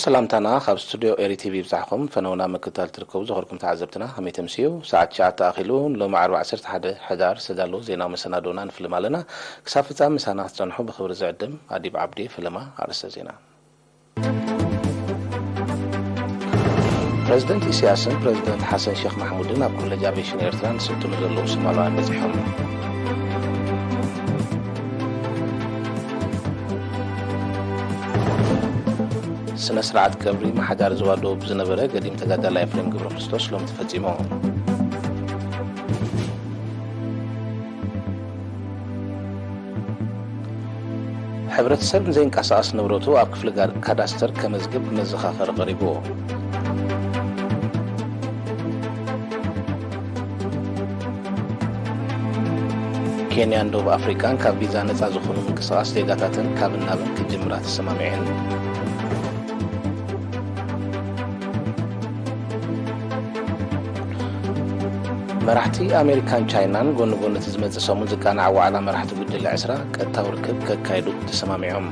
ሰላምታና ካብ ስቱድዮ ኤሪ ቲቪ ይብጻሕኩም። ፈነውና ምክትታል ትርከቡ ዝኾርኩም ተዓዘብትና ከመይ ተምስዩ? ሰዓት ትሽዓተ ኣኺሉ ንሎሚ ዓርቢ ዓሰርተ ሓደ ሕዳር ዝተዳለዉ ዜናዊ መሰናዶና ንፍልም ኣለና። ክሳብ ፍጻሜ ምሳና ክትጸንሑ ብኽብሪ ዝዕድም ኣዲብ ዓብዲ። ፈለማ ኣርእስተ ዜና። ፕረዚደንት ኢሳያስን ፕረዚደንት ሓሰን ሼክ ማሕሙድን ኣብ ኮሌጅ ኣቪዬሽን ኤርትራ ዝስልጥኑ ዘለዉ ሶማላውያን በጺሖም። ስነ ስርዓት ቀብሪ ኣመሓዳሪ ዞባ ደቡብ ዝነበረ ገዲም ተጋዳላይ ኤፍሬም ገብረክርስቶስ ሎሚ ተፈጺሙ። ሕብረተሰብ ንዘይንቀሳቐስ ንብረቱ ኣብ ክፍሊ ጋር-፣ ካዳስተር ከመዝግብ መዘኻኸሪ ቀሪቡ። ኬንያን ደቡብ ኣፍሪቃን ካብ ቪዛ ነጻ ዝኾኑ ምንቅስቓስ ዜጋታተን ካብን ናብን ክጅምራ ተሰማሚዐን። መራሕቲ ኣሜሪካን ቻይናን ጎኒ ጎኒ እቲ ዝመጽእ ሰሙን ዝቃናዕ ዋዕላ መራሕቲ ጉጅለ ዕስራ ቀጥታዊ ርክብ ከካይዱ ተሰማሚዖም።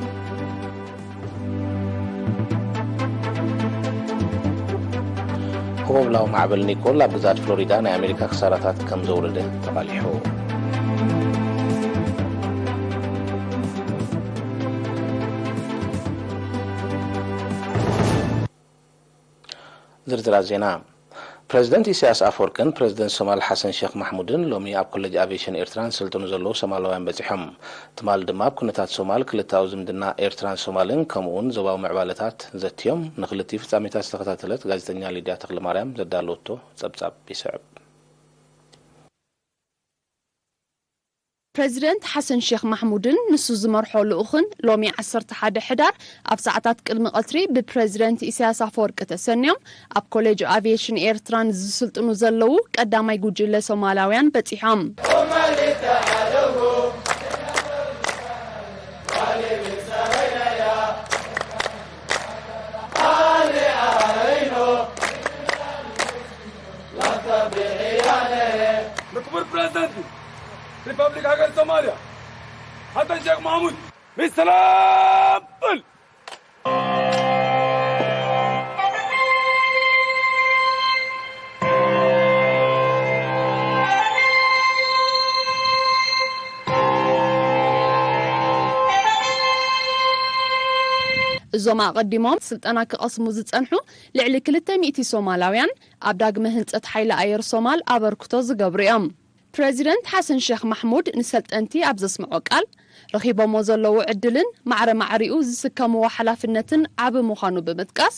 ህቦብላዊ ማዕበል ኒኮል ኣብ ግዝኣት ፍሎሪዳ ናይ ኣሜሪካ ክሳራታት ከም ዘውረደ ተቓሊሑ። ዝርዝራት ዜና። ፕረዚደንት ኢሳያስ ኣፈወርቅን ፕረዚደንት ሶማል ሓሰን ሼክ ማሕሙድን ሎሚ ኣብ ኮሌጅ ኣቪዬሽን ኤርትራ ዝሰልጥኑ ዘለዉ ሶማላውያን በጺሖም። ትማሊ ድማ ኣብ ኩነታት ሶማል፣ ክልተኣዊ ዝምድና ኤርትራን ሶማልን፣ ከምኡ'ውን ዞባዊ ምዕባለታት ዘትዮም። ንክልቲኡ ፍጻሜታት ዝተኸታተለት ጋዜጠኛ ሊድያ ተኽለማርያም ዘዳለወቶ ጸብጻብ ይስዕብ። ፕረዚደንት ሓሰን ሼክ ማሕሙድን ንሱ ዝመርሖ ልኡኽን ሎሚ ዓሰርተ ሓደ ሕዳር ኣብ ሰዓታት ቅድሚ ቀትሪ ብፕረዚደንት ኢሳያስ ኣፈወርቂ ተሰንዮም ኣብ ኮሌጅ ኣቪዬሽን ኤርትራ ንዝስልጥኑ ዘለዉ ቀዳማይ ጉጅለ ሶማላውያን በጺሖም። ንክቡር ፕረዚደንት ሪፐብሊክ ሃገር ሶማልያ ሓሰን ሼክ ማሕሙድ ምስ ሰላም በል። እዞም ኣቐዲሞም ስልጠና ክቐስሙ ዝጸንሑ ልዕሊ ክልተ ሚእቲ ሶማላውያን ኣብ ዳግመ ህንጸት ሓይሊ ኣየር ሶማል ኣበርክቶ ዝገብሩ እዮም። ፕረዚደንት ሓሰን ሼክ ማሕሙድ ንሰልጠንቲ ኣብ ዘስምዖ ቃል፣ ረኺቦሞ ዘለዉ ዕድልን ማዕረ ማዕሪኡ ዝስከምዎ ሓላፍነትን ዓቢ ምዃኑ ብምጥቃስ፣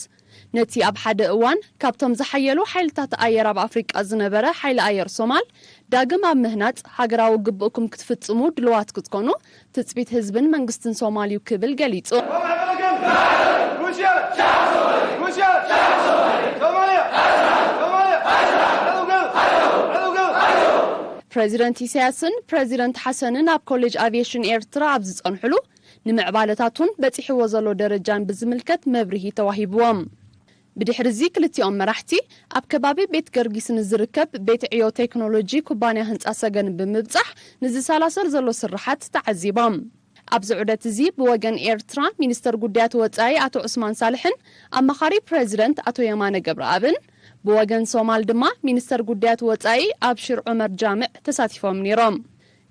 ነቲ ኣብ ሓደ እዋን ካብቶም ዝሓየሉ ሓይልታት ኣየር ኣብ ኣፍሪቃ ዝነበረ ሓይሊ ኣየር ሶማል ዳግም ኣብ ምህናጽ ሃገራዊ ግቡእኩም ክትፍጽሙ ድልዋት ክትኮኑ ትጽቢት ህዝብን መንግስትን ሶማል እዩ ክብል ገሊጹ። ፕረዚደንት ኢሳያስን ፕረዚደንት ሓሰንን ኣብ ኮሌጅ ኣቪዬሽን ኤርትራ ኣብ ዝጸንሕሉ፣ ንምዕባለታቱን በጺሕዎ ዘሎ ደረጃን ብዝምልከት መብርሂ ተዋሂብዎም። ብድሕሪ እዚ ክልቲኦም መራሕቲ ኣብ ከባቢ ቤት ገርጊስ ንዝርከብ ቤት ዕዮ ቴክኖሎጂ ኩባንያ ህንጻ ሰገን ብምብጻሕ ንዝሰላሰል ዘሎ ስርሓት ተዓዚቦም። ኣብዚ ዑደት እዚ ብወገን ኤርትራ ሚኒስተር ጉዳያት ወጻኢ ኣቶ ዑስማን ሳልሕን ኣማኻሪ ፕረዚደንት ኣቶ የማነ ገብረኣብን፣ ብወገን ሶማል ድማ ሚኒስተር ጉዳያት ወጻኢ ኣብሽር ዑመር ጃምዕ ተሳቲፎም ነይሮም።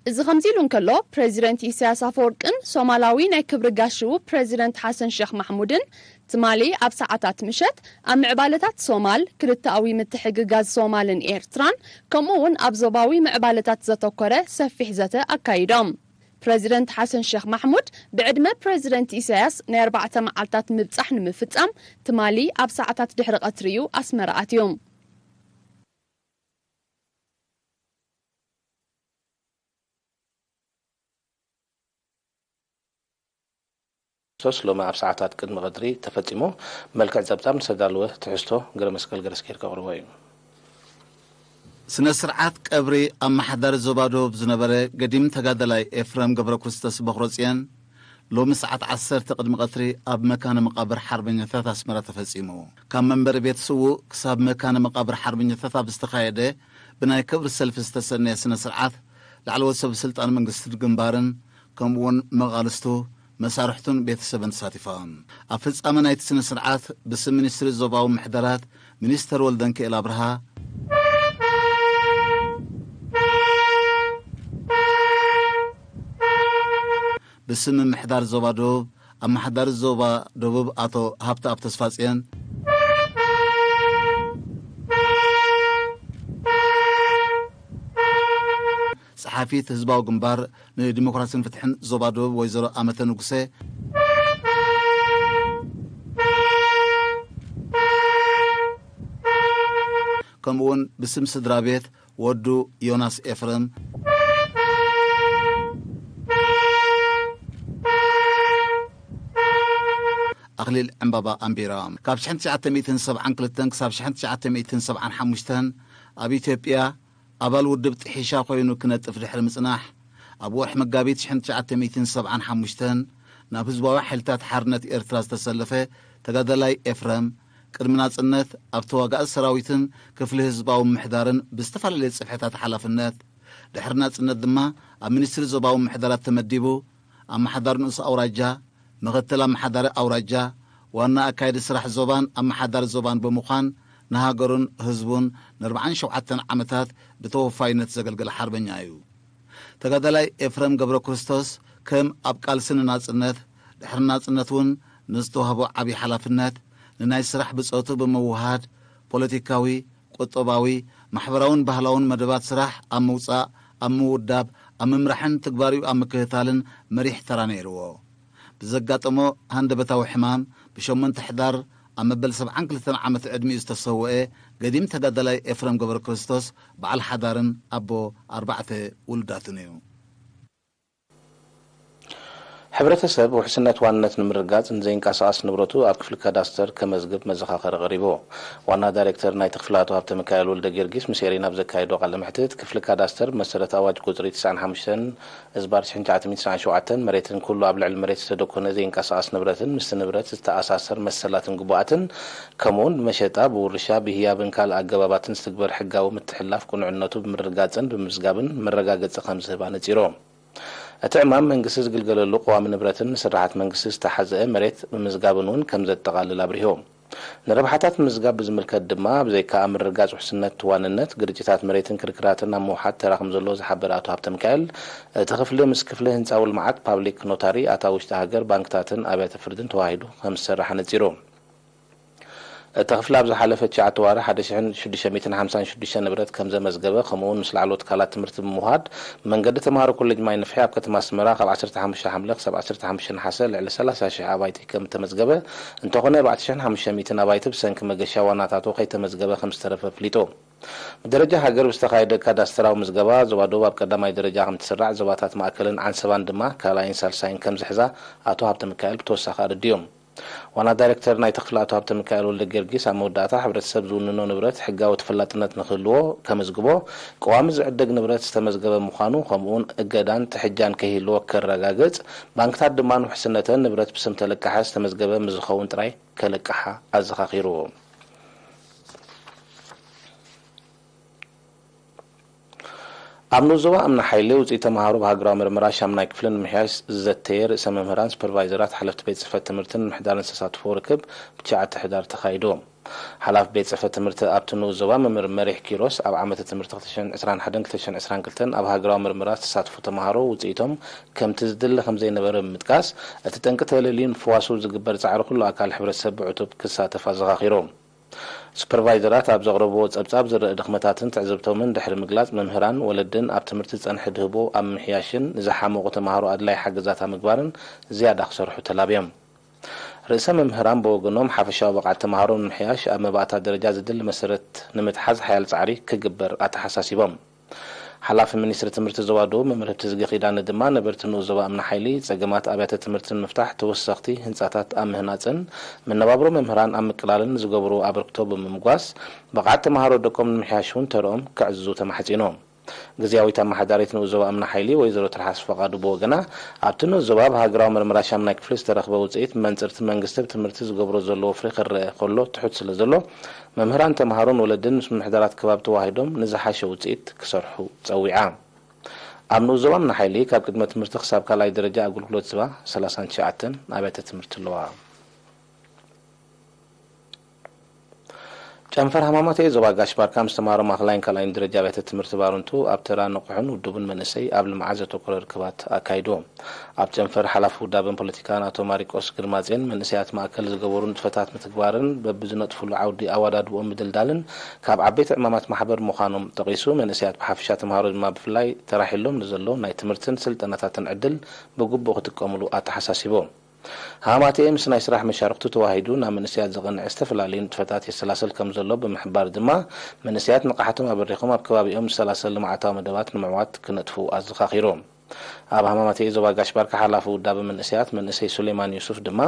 እዚ ከምዚ ኢሉ እንከሎ፣ ፕረዚደንት ኢሳያስ ኣፈወርቅን ሶማላዊ ናይ ክብሪ ጋሽኡ ፕረዚደንት ሓሰን ሼክ ማሕሙድን ትማሊ ኣብ ሰዓታት ምሸት ኣብ ምዕባለታት ሶማል፣ ክልተኣዊ ምትሕግጋዝ ሶማልን ኤርትራን፣ ከምኡ እውን ኣብ ዞባዊ ምዕባለታት ዘተኮረ ሰፊሕ ዘተ ኣካይዶም። ፕረዚደንት ሓሰን ሼክ ማሕሙድ ብዕድመ ፕረዚደንት ኢሳያስ ናይ ኣርባዕተ መዓልታት ምብጻሕ ንምፍጻም ትማሊ ኣብ ሰዓታት ድሕሪ ቀትሪ እዩ ኣስመራ ኣትዩ። ሶስ ሎሚ ኣብ ሰዓታት ቅድሚ ቀትሪ ተፈጺሙ። መልክዕ ጸብጻብ ዝተዳለወ ትሕዝቶ ገረመስቀል ገረስጌር ከቕርቦ እዩ። ስነ ስርዓት ቀብሪ ኣመሓዳሪ ዞባ ደቡብ ዝነበረ ገዲም ተጋዳላይ ኤፍረም ገብረክርስቶስ በኹረጽዮን ሎሚ ሰዓት ዓሰርተ ቅድሚ ቀትሪ ኣብ መካነ መቓብር ሓርበኛታት ኣስመራ ተፈጺሙ። ካብ መንበሪ ቤት ስዉእ ክሳብ መካነ መቓብር ሓርበኛታት ኣብ ዝተኻየደ ብናይ ክብሪ ሰልፊ ዝተሰነየ ስነ ስርዓት፣ ላዕለዎት ሰብ ስልጣን መንግስትን ግንባርን፣ ከምኡ እውን መቓልስቱ፣ መሳርሕቱን ቤተሰብን ተሳቲፎም። ኣብ ፍጻመ ናይቲ ስነ ስርዓት ብስም ሚኒስትሪ ዞባዊ ምሕደራት ሚኒስተር ወልደንክኤል ኣብርሃ፣ ብስም ምምሕዳር ዞባ ደቡብ ኣመሓዳሪ ዞባ ደቡብ ኣቶ ሃብተኣብ ተስፋጽዮን፣ ጸሓፊት ህዝባዊ ግንባር ንዲሞክራሲን ፍትሕን ዞባ ደቡብ ወይዘሮ ኣመተ ንጉሴ፣ ከምኡውን ብስም ስድራ ቤት ወዱ ዮናስ ኤፍረም ኣኽሊል ዕምባባ ኣንቢሮም። ካብ ሽሕን ትሽዓተ ሚእትን ሰብዓን ክልተን ክሳብ ሽሕን ትሽዓተ ሚእትን ሰብዓን ሓሙሽተን ኣብ ኢትዮጵያ ኣባል ውድብ ጥሒሻ ኮይኑ ክነጥፍ ድሕሪ ምጽናሕ፣ ኣብ ወርሒ መጋቢት ሽሕን ትሽዓተ ሚእትን ሰብዓን ሓሙሽተን ናብ ህዝባዊ ሓይልታት ሓርነት ኤርትራ ዝተሰለፈ ተጋዳላይ ኤፍረም፣ ቅድሚ ናጽነት ኣብ ተዋጋኢ ሰራዊትን ክፍሊ ህዝባዊ ምምሕዳርን ብዝተፈላለየ ጽፍሕታት ሓላፍነት፣ ድሕሪ ናጽነት ድማ ኣብ ሚኒስትሪ ዞባዊ ምምሕዳራት ተመዲቡ፣ ኣመሓዳሪ ንኡስ ኣውራጃ፣ ምኽትል ኣመሓዳሪ ኣውራጃ፣ ዋና ኣካያዲ ስራሕ ዞባን ኣመሓዳሪ ዞባን ብምዃን ንሃገሩን ህዝቡን ንኣርብዓን ሸውዓተን ዓመታት ብተወፋይነት ዘገልገለ ሓርበኛ እዩ። ተጋዳላይ ኤፍረም ገብረ ክርስቶስ ከም ኣብ ቃልሲ ንናጽነት፣ ድሕሪ ናጽነት እውን ንዝተዋህቦ ዓብዪ ሓላፍነት ንናይ ስራሕ ብጾቱ ብምውሃድ ፖለቲካዊ፣ ቁጠባዊ፣ ማሕበራውን ባህላውን መደባት ስራሕ ኣብ ምውጻእ፣ ኣብ ምውዳብ፣ ኣብ ምምራሕን ትግባሪኡ ኣብ ምክትታልን መሪሕ ተራ ነይርዎ። ብዘጋጠሞ ሃንደበታዊ ሕማም ብሸሞንተ ሕዳር ኣብ መበል ሰብዓን ክልተን ዓመት ዕድሚኡ ዝተሰወኤ ገዲም ተጋዳላይ ኤፍረም ገብረ ክርስቶስ በዓል ሓዳርን ኣቦ ኣርባዕተ ውሉዳትን እዩ። ሕብረተሰብ ውሕስነት ዋንነት ንምርጋጽ ንዘይንቀሳቐስ ንብረቱ ኣብ ክፍሊ ካዳስተር ከመዝግብ መዘኻኸሪ ቀሪቡ። ዋና ዳይሬክተር ናይቲ ክፍሊ ኣቶ ሃብተ ሚካኤል ወልደ ጊዮርጊስ ምስ ኤሪና ኣብ ዘካየዶ ቃለ መሕትት፣ ክፍሊ ካዳስተር ብመሰረት ኣዋጅ ቁጽሪ ትስዓን ሓሙሽተን እዝባር ሽሕን ትሽዓተ ሚእትን ትስዓን ሸውዓተን መሬትን ኩሉ ኣብ ልዕሊ መሬት ዝተደኮነ ዘይንቀሳቐስ ንብረትን ምስቲ ንብረት ዝተኣሳሰር መሰላትን ግቡኣትን፣ ከምኡውን ብመሸጣ፣ ብውርሻ፣ ብህያብን ካልእ ኣገባባትን ዝትግበር ሕጋዊ ምትሕልላፍ ቅኑዕነቱ ብምርግጋጽን ብምምዝጋብን መረጋገጺ ከም ዝህብ ኣነጺሩ። እቲ ዕማም መንግስቲ ዝግልገለሉ ቀዋሚ ንብረትን ንስራሓት መንግስቲ ዝተሓዝአ መሬት ምምዝጋብን እውን ከም ዘጠቓልል ኣብሪሁ። ንረብሓታት ምምዝጋብ ብዝምልከት ድማ፣ ብዘይካ ኣብ ምርግጋጽ ውሕስነት ዋንነት፣ ግርጭታት መሬትን ክርክራትን ኣብ ምውሓድ ተራ ከም ዘለዎ ዝሓበረ ኣቶ ሃብተ ሚካኤል፣ እቲ ክፍሊ ምስ ክፍሊ ህንጻዊ ልምዓት፣ ፓብሊክ ኖታሪ፣ ኣታዊ ውሽጢ ሃገር፣ ባንክታትን ኣብያተ ፍርድን ተዋሂዱ ከም ዝሰርሕ ኣነጺሩ። እቲ ክፍሊ ኣብ ዝሓለፈ ትሽዓተ ዋርሒ ሓደ ሽሕን ሽዱሽተ ሚእትን ሓምሳን ሽዱሽተ ንብረት ከም ዘመዝገበ፣ ከምኡውን ምስ ላዕለዎት ትካላት ትምህርቲ ብምውሃድ፣ መንገዲ ተምሃሮ ኮሌጅ ማይ ነፍሒ ኣብ ከተማ ኣስመራ ካብ ዓሰርተ ሓሙሽተ ሓምለ ክሳብ ዓሰርተ ሓሙሽተ ነሓሰ ልዕሊ ሰላሳ ሽሕ ኣባይቲ ከም እተመዝገበ፣ እንተኾነ ኣርባዕተ ሽሕን ሓሙሽተ ሚእትን ኣባይቲ ብሰንኪ መገሻ ዋናታቱ ከይተመዝገበ ከም ዝተረፈ ኣፍሊጡ። ብደረጃ ሃገር ብዝተኻየደ ካዳስተራዊ ምዝገባ፣ ዞባ ደቡብ ኣብ ቀዳማይ ደረጃ ከም እትስራዕ፣ ዞባታት ማእከልን ዓንሰባን ድማ ካልኣይን ሳልሳይን ከም ዝሕዛ ኣቶ ሃብተ ሚካኤል ብተወሳኺ ኣረዲኡ። ዋና ዳይሬክተር ናይቲ ክፍሊ ኣቶ ሃብተ ሚካኤል ወልደ ጊዮርጊስ ኣብ መወዳእታ፣ ሕብረተሰብ ዝውንኖ ንብረት ሕጋዊ ተፈላጥነት ንክህልዎ ከመዝግቦ፣ ቀዋሚ ዝዕደግ ንብረት ዝተመዝገበ ምዃኑ፣ ከምኡውን እገዳን ጥሕጃን ከይህልዎ ከረጋግጽ፣ ባንክታት ድማ ንውሕስነተን ንብረት ብስም ተለቃሐ ዝተመዝገበ ምስ ዝኸውን ጥራይ ከለቅሓ ኣዘኻኺሩ። ኣብ ንኡስ ዞባ እምኒ ሓይሊ ውፅኢት ተምሃሮ ብሃገራዊ ምርመራ ሻምናይ ክፍሊ ንምምሕያሽ ዝዘተየ ርእሰ መምህራን፣ ሱፐርቫይዘራት፣ ሓለፍቲ ቤት ፅሕፈት ትምህርትን ምምሕዳርን ዝተሳትፎ ርክብ ብትሽዓተ ሕዳር ተኻይዱ። ሓላፊ ቤት ፅሕፈት ትምህርቲ ኣብቲ ንኡስ ዞባ መምህር መሪሕ ኪሮስ ኣብ ዓመተ ትምህርቲ ክልተ ሽሕን ዕስራን ሓደን ክልተ ሽሕን ዕስራን ክልተን ኣብ ሃገራዊ ምርመራ ዝተሳትፉ ተምሃሮ ውፅኢቶም ከምቲ ዝድለ ከምዘይነበረ ብምጥቃስ፣ እቲ ጠንቂ ተለልዩ ንፍዋሱ ዝግበር ፃዕሪ ኩሉ ኣካል ሕብረተሰብ ብዕቱብ ክሳተፍ ኣዘኻኺሩ። ሱፐርቫይዘራት ኣብ ዘቕረብዎ ጸብጻብ ዝረአ ድኽመታትን ትዕዝብቶምን ድሕሪ ምግላጽ፣ መምህራን፣ ወለድን ኣብ ትምህርቲ ዝጸንሐ ድህቦ ኣብ ምምሕያሽን ንዝሓመቑ ተምሃሮ ኣድላይ ሓገዛት ኣብ ምግባርን ዝያዳ ክሰርሑ ተላብዮም። ርእሰ መምህራን ብወገኖም፣ ሓፈሻዊ ብቕዓት ተምሃሮ ንምምሕያሽ ኣብ መባእታ ደረጃ ዝድሊ መሰረት ንምትሓዝ ሓያል ጻዕሪ ክግበር ኣተሓሳሲቦም። ሓላፊ ሚኒስትሪ ትምህርቲ ዞባ ደቡብ መምህር ህብትዝጊ ኪዳነ ድማ፣ ነበርቲ ንኡስ ዞባ እምኒ ሓይሊ ጸገማት ኣብያተ ትምህርቲ ንምፍታሕ፣ ተወሰኽቲ ህንጻታት ኣብ ምህናጽን መነባብሮ መምህራን ኣብ ምቅላልን ንዝገብርዎ ኣበርክቶ ብምምጓስ፣ ብቕዓት ተምሃሮ ደቆም ንምምሕያሽ እውን ተርኦም ከዕዝዙ ተማሕጺኑ። ግዝያዊት ኣመሓዳሪት ንኡስ ዞባ እምኒ ሓይሊ ወይዘሮ ትርሓስ ፈቓዱ ብወገና፣ ኣብቲ ንኡስ ዞባ ብሃገራዊ መርመራ ሻምናይ ክፍሊ ዝተረኽበ ውጽኢት፣ መንጽርቲ መንግስቲ ኣብ ትምህርቲ ዝገብሮ ዘሎ ወፍሪ ክረአ ከሎ ትሑት ስለ ዘሎ፣ መምህራን፣ ተምሃሮን ወለድን ምስ ምምሕዳራት ከባቢ ተዋሂዶም ንዝሓሸ ውጽኢት ክሰርሑ ጸዊዓ። ኣብ ንኡስ ዞባ ምናሓይሊ ካብ ቅድመ ትምህርቲ ክሳብ ካልኣይ ደረጃ ኣገልግሎት ዝህባ ሰላሳን ትሽዓተን ኣብያተ ትምህርቲ ኣለዋ። ጨንፈር ሃማማተኤ ዞባ ጋሽ ባርካ ምስ ተምሃሮ ማእኸላይን ካልኣይን ደረጃ ኣብያተ ትምህርቲ ባርንቱ ኣብ ተራ ንቑሕን ውዱብን መንእሰይ ኣብ ልምዓት ዘተኮረ ርክባት ኣካይዱ። ኣብ ጨንፈር ሓላፊ ውዳበን ፖለቲካን ኣቶ ማሪቆስ ግርማጼን መንእሰያት ማእከል ዝገበሩ ንጥፈታት ምትግባርን በብዝነጥፍሉ ዓውዲ ኣወዳድብኦም ምድልዳልን ካብ ዓበይቲ ዕማማት ማሕበር ምዃኖም ጠቒሱ፣ መንእሰያት ብሓፈሻ ተምሃሮ ድማ ብፍላይ ተራሒሎም ንዘሎ ናይ ትምህርትን ስልጠናታትን ዕድል ብግቡእ ክጥቀምሉ ኣተሓሳሲቡ። ሃማቴ ምስ ናይ ስራሕ መሻርክቱ ተዋሂዱ ናብ መንእሰያት ዘቐንዐ ዝተፈላለዩ ንጥፈታት የሰላሰል ከም ዘሎ ብምሕባር ድማ፣ መንእሰያት ንቕሓቶም ኣበሪኾም ኣብ ከባቢኦም ዝሰላሰል ልምዓታዊ መደባት ንምዕዋት ክነጥፉ ኣዘኻኺሩ። ኣብ ሃማማቴ ዞባ ጋሽ ባርካ ሓላፊ ውዳበ መንእሰያት መንእሰይ ሱሌማን ዩሱፍ ድማ፣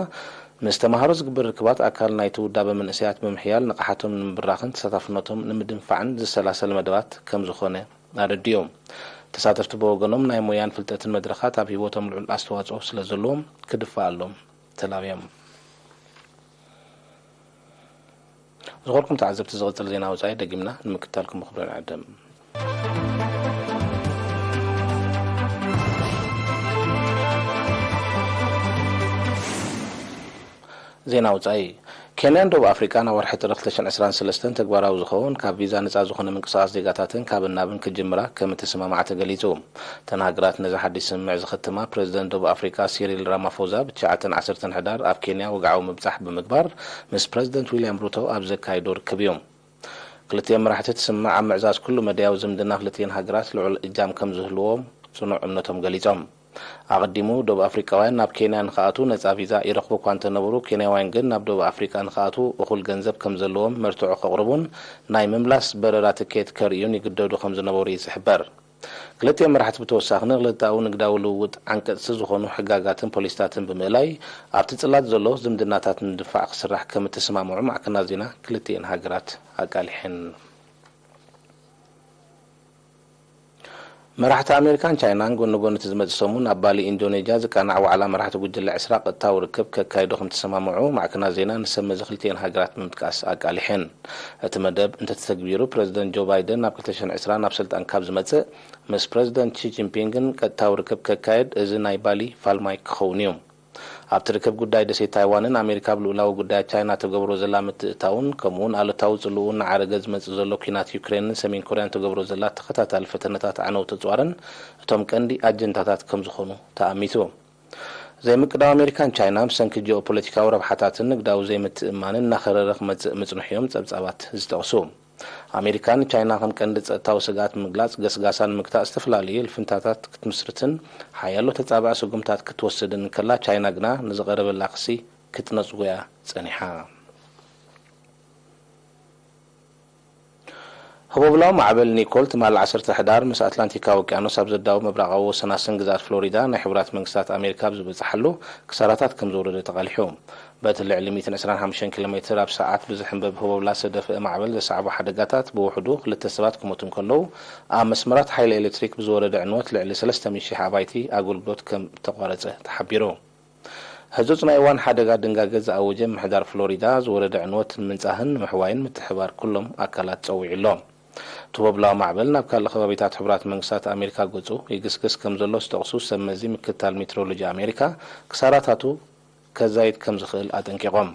ምስ ተምሃሮ ዝግበር ርክባት ኣካል ናይቲ ውዳበ መንእሰያት ብምሕያል ንቕሓቶም ንምብራኽን ተሳታፍነቶም ንምድንፋዕን ዝሰላሰል መደባት ከም ዝኾነ ኣረዲኡ። ተሳተፍቲ ብወገኖም ናይ ሞያን ፍልጠትን መድረኻት ኣብ ህይወቶም ልዑል ኣስተዋጽኦ ስለ ዘለዎም ክድፈኣሎም ተላብዮም። ዝኸበርኩም ተዓዘብቲ ዝቕጽል ዜና ወጻኢ ደጊምና ንምክትታልኩም ብኽብሪ ንዕድም። ዜና ውጻኢ። ኬንያን ደቡብ ኣፍሪቃን ኣብ ወርሒ ጥሪ ክልተ ሽሕን ዕስራን ሰለስተን ተግባራዊ ዝኸውን ካብ ቪዛ ነጻ ዝኾነ ምንቅስቓስ ዜጋታተን ካብን ናብን ክጅምራ ከም እተሰማምዓ ተገሊጹ። እተን ሃገራት ነዚ ሓድሽ ስምምዕ ዝኸተማ ፕረዚደንት ደቡብ ኣፍሪቃ ሲሪል ራማፎዛ ብትሽዓተን ዓሰርተን ሕዳር ኣብ ኬንያ ወግዓዊ ምብጻሕ ብምግባር ምስ ፕረዚደንት ዊልያም ሩቶ ኣብ ዘካየዶ ርክብ እዩ። ክልቲኦም መራሕቲ እቲ ስምምዕ ኣብ ምዕዛዝ ኩሉ መዳያዊ ዝምድና ክልቲኤን ሃገራት ልዑል እጃም ከም ዝህልዎም ጽኑዕ እምነቶም ገሊጾም። ኣቐዲሙ፣ ደቡብ ኣፍሪቃውያን ናብ ኬንያ ንኽኣትዉ ነጻ ቪዛ ይረኽቡ እኳ እንተነበሩ፣ ኬንያውያን ግን ናብ ደቡብ ኣፍሪቃ ንኽኣትዉ እኹል ገንዘብ ከም ዘለዎም መርትዖ ከቕርቡን ናይ ምምላስ በረራ ትኬት ከርእዩን ይግደዱ ከም ዝነበሩ እዩ ዝሕበር። ክልቲኦም መራሕቲ ብተወሳኺ ንክልተኣዊ ንግዳዊ ልውውጥ ዓንቀጽቲ ዝኾኑ ሕጋጋትን ፖሊስታትን ብምእላይ፣ ኣብቲ ጽላት ዘሎ ዝምድናታት ንምድንፋዕ ክስራሕ ከም እተሰማምዑ ማዕከናት ዜና ክልቲኤን ሃገራት ኣቃሊሐን። መራሕቲ ኣሜሪካን ቻይናን ጎኒ ጎኒ እቲ ዝመጽእ ሰሙን ኣብ ባሊ ኢንዶኔዥያ ዝቃናዕ ዋዕላ መራሕቲ ጉጅለ ዕስራ ቀጥታዊ ርክብ ከካይዱ ከም ተሰማምዑ ማዕከናት ዜና ንሰብ መዚ ክልቲኤን ሃገራት ብምጥቃስ ኣቃሊሐን። እቲ መደብ እንተተተግቢሩ፣ ፕረዚደንት ጆ ባይደን ናብ ክልተ ሽሕን ዕስራን ናብ ስልጣን ካብ ዝመጽእ፣ ምስ ፕረዚደንት ሺ ጂንፒንግን ቀጥታዊ ርክብ ከካየድ እዚ ናይ ባሊ ፋልማይ ክኸውን እዩ። ኣብቲ ርክብ ጉዳይ ደሴት ታይዋንን ኣሜሪካ ኣብ ልኡላዊ ጉዳያት ቻይና ትገብሮ ዘላ ምትእታውን ከምኡውን ኣሉታዊ ጽልኡ እናዓረገ ዝመጽእ ዘሎ ኲናት ዩክሬንን ሰሜን ኮርያን ትገብሮ ዘላ ተኸታታሊ ፈተነታት ዓነውቲ ኣጽዋርን እቶም ቀንዲ ኣጀንዳታት ከም ዝኾኑ ተኣሚቱ። ዘይምቅዳው ኣሜሪካን ቻይና ብሰንኪ ጂኦፖለቲካዊ ረብሓታትን ንግዳዊ ዘይምትእምማንን እናኸረረ ክመጽእ ምጽንሑ እዮም ጸብጻባት ዝጠቕሱ። ኣሜሪካ ንቻይና ከም ቀንዲ ጸጥታዊ ስግኣት ብምግላጽ፣ ገስጋሳ ንምግታእ ዝተፈላለዩ ልፍንታታት ክትምስርትን ሓያሎ ተጻባኢ ስጉምታት ክትወስድን እንከላ፣ ቻይና ግና ንዝቐረበላ ክሲ ክትነጽጎ እያ ጸኒሓ። ህቦብላዊ ማዕበል ኒኮል ትማሊ ዓሰርተ ሕዳር ምስ ኣትላንቲካዊ ውቅያኖስ ኣብ ዘዳውብ ምብራቓዊ ወሰናስን ግዝኣት ፍሎሪዳ ናይ ሕቡራት መንግስታት ኣሜሪካ ኣብ ዝበጽሓሉ ክሳራታት ከም ዘውረደ ተቓሊሑ። በቲ ልዕሊ ሚእትን ዕስራን ሓሙሽተን ኪሎ ሜትር ኣብ ሰዓት ብዝሕንበብ ህቦብላ ዝተደፍአ ማዕበል ዘስዓቦ ሓደጋታት ብውሕዱ ክልተ ሰባት ክሞቱ እንከለዉ፣ ኣብ መስመራት ሓይሊ ኤሌክትሪክ ብዝወረደ ዕንወት ልዕሊ ሰለስተ ሚእቲ ሺሕ ኣባይቲ ኣገልግሎት ከም እተቋረጸ ተሓቢሩ። ህጹጽ ናይ እዋን ሓደጋ ድንጋገ ዝኣወጀ ምምሕዳር ፍሎሪዳ፣ ዝወረደ ዕንወት ንምንጻህን ንምሕዋይን ምትሕብባር ኩሎም ኣካላት ጸዊዑ ኣሎ። እቲ ህቦብላዊ ማዕበል ናብ ካልእ ከባቢታት ሕቡራት መንግስታት ኣሜሪካ ገጹ ይግስግስ ከም ዘሎ ዝጠቕሱ ሰብ መዚ ምክትታል ሜትሮሎጂ ኣሜሪካ፣ ክሳራታቱ ከዛይድ ከም ዝኽእል ኣጠንቂቖም።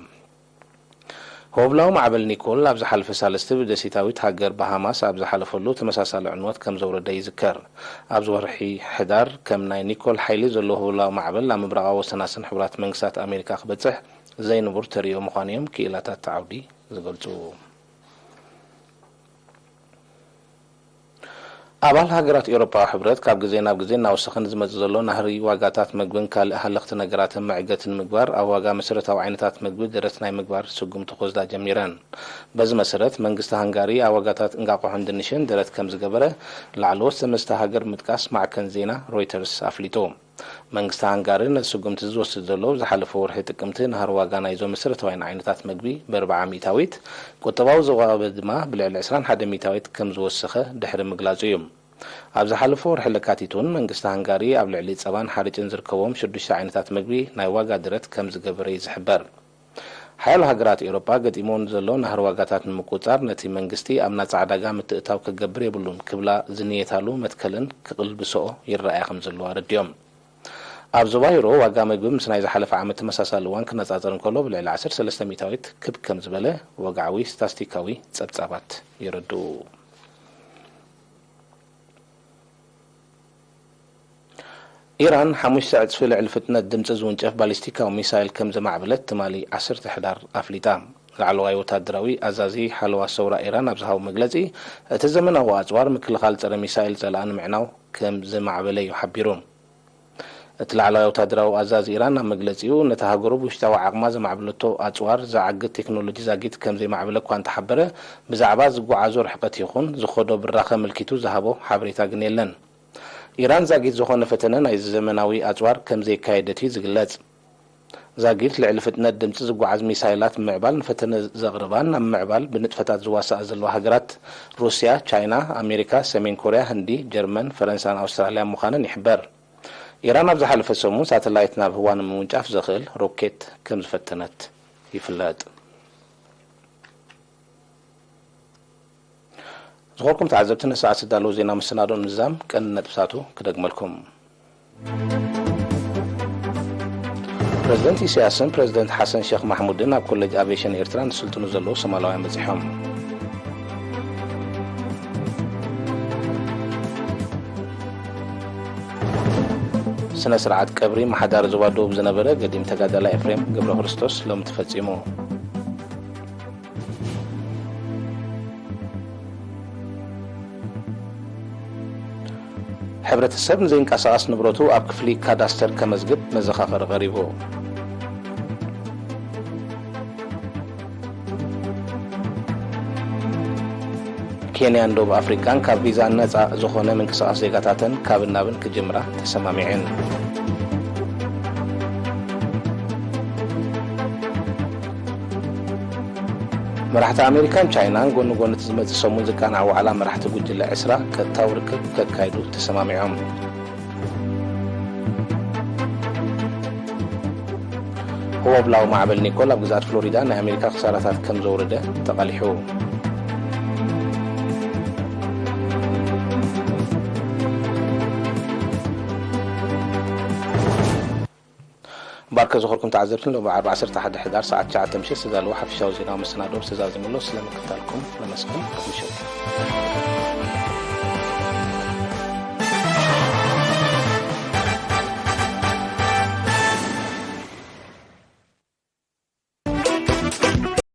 ህቦብላዊ ማዕበል ኒኮል ኣብ ዝሓለፈ ሳልስቲ ብደሴታዊት ሃገር ባሃማስ ኣብ ዝሓለፈሉ ተመሳሳሊ ዕንወት ከም ዘውረደ ይዝከር። ኣብዚ ወርሒ ሕዳር ከም ናይ ኒኮል ሓይሊ ዘለዎ ህቦብላዊ ማዕበል ናብ ምብራቓዊ ወሰናስን ሕቡራት መንግስታት ኣሜሪካ ክበጽሕ ዘይንቡር ተርእዮ ምዃኑ እዮም ክኢላታት እቲ ዓውዲ ዝገልጹ። ኣባል ሃገራት ኤውሮጳዊ ሕብረት ካብ ግዜ ናብ ግዜ እናወሰኸ ንዝመጽእ ዘሎ ናህሪ ዋጋታት መግብን ካልእ ሃለኽቲ ነገራትን መዕገቲ ንምግባር ኣብ ዋጋ መሰረታዊ ዓይነታት መግቢ ደረት ናይ ምግባር ስጉምቲ ክወስዳ ጀሚረን። በዚ መሰረት መንግስቲ ሃንጋሪ ኣብ ዋጋታት እንቃቑሖን ድንሽን ደረት ከም ዝገበረ ላዕለዎት ሰብ መስተ ሃገር ምጥቃስ ማዕከን ዜና ሮይተርስ ኣፍሊጡ። መንግስቲ ሃንጋሪ ነዚ ስጉምቲ እዚ ዝወስድ ዘሎ፣ ዝሓለፈ ወርሒ ጥቅምቲ ናህሪ ዋጋ ናይዞም መሰረታውያን ዓይነታት መግቢ ብኣርብዓ ሚእታዊት፣ ቁጠባዊ ዝወሃበ ድማ ብልዕሊ ዕስራን ሓደ ሚእታዊት ከም ዝወሰኸ ድሕሪ ምግላጹ እዩ። ኣብ ዝሓለፈ ወርሒ ለካቲት እውን መንግስቲ ሃንጋሪ ኣብ ልዕሊ ጸባን ሓርጭን ዝርከቦም ሽዱሽተ ዓይነታት መግቢ ናይ ዋጋ ደረት ከም ዝገበረ እዩ ዝሕበር። ሓያሎ ሃገራት ኤውሮጳ ገጢሞን ዘሎ ናህሪ ዋጋታት ንምቁጽጻር ነቲ መንግስቲ ኣብ ናጻ ዕዳጋ ምትእታው ክገብር የብሉን ክብላ ዝንየታሉ መትከለን ክቕልብስኦ ይረኣያ ከም ዘለዋ ኣረዲኦም። ኣብ ዞባ ዩሮ ዋጋ መግቢ ምስ ናይ ዝሓለፈ ዓመት ተመሳሳሊ እዋን ክነጻጸር እንከሎ ብልዕሊ ዓሰርተ ሰለስተ ሚእታዊት ክብ ከም ዝበለ ወግዓዊ ስታስቲካዊ ጸብጻባት የረድኡ። ኢራን ሓሙሽተ ዕጽፊ ልዕሊ ፍጥነት ድምጺ ዝውንጨፍ ባሊስቲካዊ ሚሳይል ከም ዘማዕበለት ትማሊ ዓሰርተ ሕዳር ኣፍሊጣ። ላዕለዋይ ወታደራዊ ኣዛዚ ሓለዋ ሰውራ ኢራን ኣብ ዝሃቦ መግለጺ፣ እቲ ዘመናዊ ኣጽዋር ምክልኻል ጸረ ሚሳይል ጸላኣ ንምዕናው ከም ዘማዕበለ እዩ ሓቢሩ። እቲ ላዕለዋይ ወታደራዊ ኣዛዚ ኢራን ኣብ መግለጺኡ፣ ነታ ሃገሩ ብውሽጣዊ ዓቕማ ዘማዕበለቶ ኣጽዋር ዝዓግት ቴክኖሎጂ ዛጊት ከም ዘይማዕበለ እኳ እንተሓበረ፣ ብዛዕባ ዝጓዓዞ ርሕቀት ይኹን ዝኸዶ ብራኸ ኣመልኪቱ ዝሃቦ ሓበሬታ ግን የለን። ኢራን ዛጊት ዝኾነ ፈተነ ናይዚ ዘመናዊ ኣጽዋር ከም ዘየካየደት እዩ ዝግለጽ። ዛጊት ልዕሊ ፍጥነት ድምጺ ዝጓዓዝ ሚሳይላት ምምዕባል ንፈተነ ዘቕርባን ኣብ ምምዕባል ብንጥፈታት ዝዋሳኣ ዘለዋ ሃገራት ሩስያ፣ ቻይና፣ ኣሜሪካ፣ ሰሜን ኮርያ፣ ህንዲ፣ ጀርመን፣ ፈረንሳን ኣውስትራልያን ምዃነን ይሕበር። ኢራን ኣብ ዝሓለፈ ሰሙን ሳተላይት ናብ ህዋ ንምውንጫፍ ዘኽእል ሮኬት ከም ዝፈተነት ይፍለጥ። ዝኾርኩም ተዓዘብቲ፣ ንሰዓት ዝዳለዉ ዜና መሰናዶ ንዛም ቀንዲ ነጥብታቱ ክደግመልኩም። ፕረዚደንት ኢሳያስን ፕረዚደንት ሓሰን ሸኽ ማሕሙድን ኣብ ኮሌጅ ኣቪዬሽን ኤርትራ ንስልጥኑ ዘለዉ ሶማላውያን በጺሖም። ስነ ስርዓት ቀብሪ መሓዳሪ ዞባ ደቡብ ዝነበረ ገዲም ተጋዳላይ ኤፍሬም ገብረክርስቶስ ሎሚ ተፈጺሙ። ሕብረተሰብ ንዘይንቀሳቐስ ንብረቱ ኣብ ክፍሊ ካዳስተር ከመዝግብ መዘኻኸሪ ቀሪቡ። ኬንያን ደቡብ ኣፍሪቃን ካብ ቪዛ ነጻ ዝኾነ ምንቅስቓስ ዜጋታተን ካብን ናብን ክጅምራ ተሰማሚዐን። መራሕቲ ኣሜሪካን ቻይናን ጎኒ ጎኒ እቲ ዝመጽእ ሰሙን ዝቃናዕ ዋዕላ መራሕቲ ጉጅለ ዕስራ ቀጥታዊ ርክብ ከካይዱ ተሰማሚዖም። ህቦብላዊ ማዕበል ኒኮል ኣብ ግዝኣት ፍሎሪዳ ናይ ኣሜሪካ ክሳራታት ከም ዘውረደ ተቓሊሑ። ባርከ ዝኾርኩም ተዓዘብትን ሎሚ ዓርቢ ዓሰርተ ሓደ ሕዳር ሰዓት ትሽዓተ ምሸት ዝተዳለወ ሓፈሻዊ ዜናዊ መሰናዶ ተዛዚሙሎ። ስለ ምክታልኩም ነመስግን። ምሸት